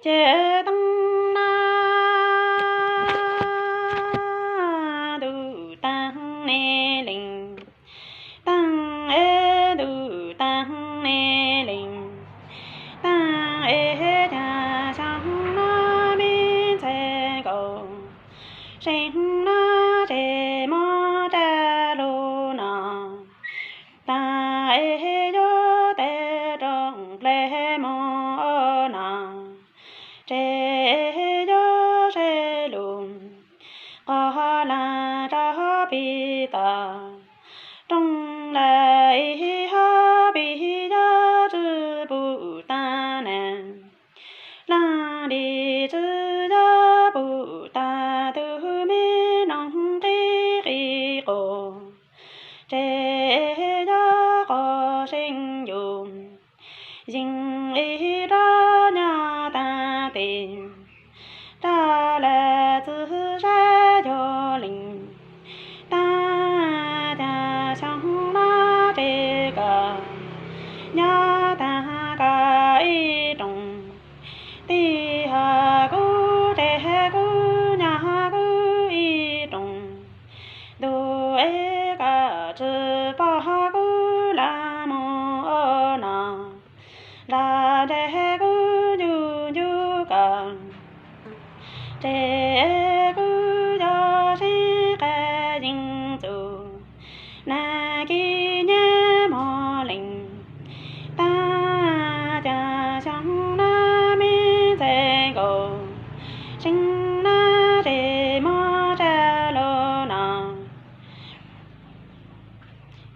Ces taag na ntuj taag ne leeg, taag es ntuj taag ne leeg, taag es caag xyoo nub me ntxhais nkaus, seem nub tsev mob rag lug no, taag es yuav teg rau nplej mob no, tsev yuav seb lug qog laj rov pig tog, rooj laj ib hov pig yuav tsi pum tag na, laj dim tsi yuav pum tag tug me noog qib qis quas, tsev yuav qog seem yus, yeej ib rab nyob taag tes, rov lawm txwv sab yog leej, taag caag xyoo nub tsev koj nyob taag koj ib rooj, tij hov kuv tsev kuv nyob kuv ib rooj, ntuj es koj tsi pom kuv laj mus no, nrog ntsej kuv ncu ncu koj, tsev kuv yuav sib qab yeej txug nag kis nyab mob leeg, taag caag xyoo nub me ntxhais nkaus, seem nub tsev mob rag lug no,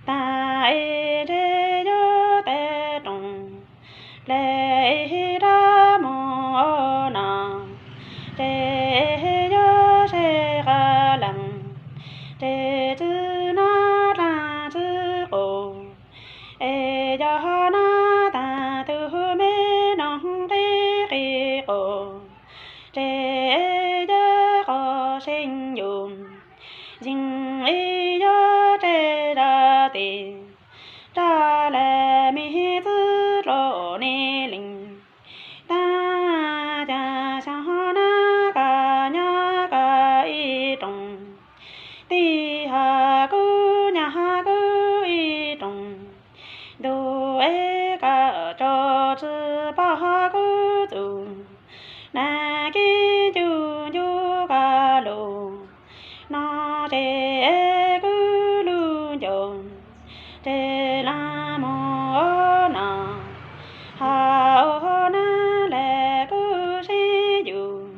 taag es tsev yuav teg rooj, nplej ib rab mob no, tsev yuav seb qab leej, tsev tsi nub dlaag tsi quas, es yog nub taag tug me noog qib qis quas, tsev yuav qog seem yus, yeej ib yuav tsev rov tes, rov lawm me txwv dlua ne leej, taag caag xyoo nub koj nyob koj ib rooj, tij hov kuv nyob kuv ib rooj, ntuj es koj tso tsi pom kuv txug nag kis ncu ncu koj lug, nub tsev kuv lug ncaus, tsev laj mus no, hov nub lawm kuv sib yus,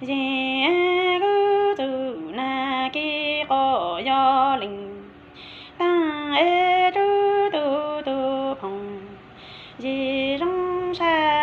yeej kuv txug nag kis quas yog leej, taag es tsuv tug tug phooj ywg zoo sab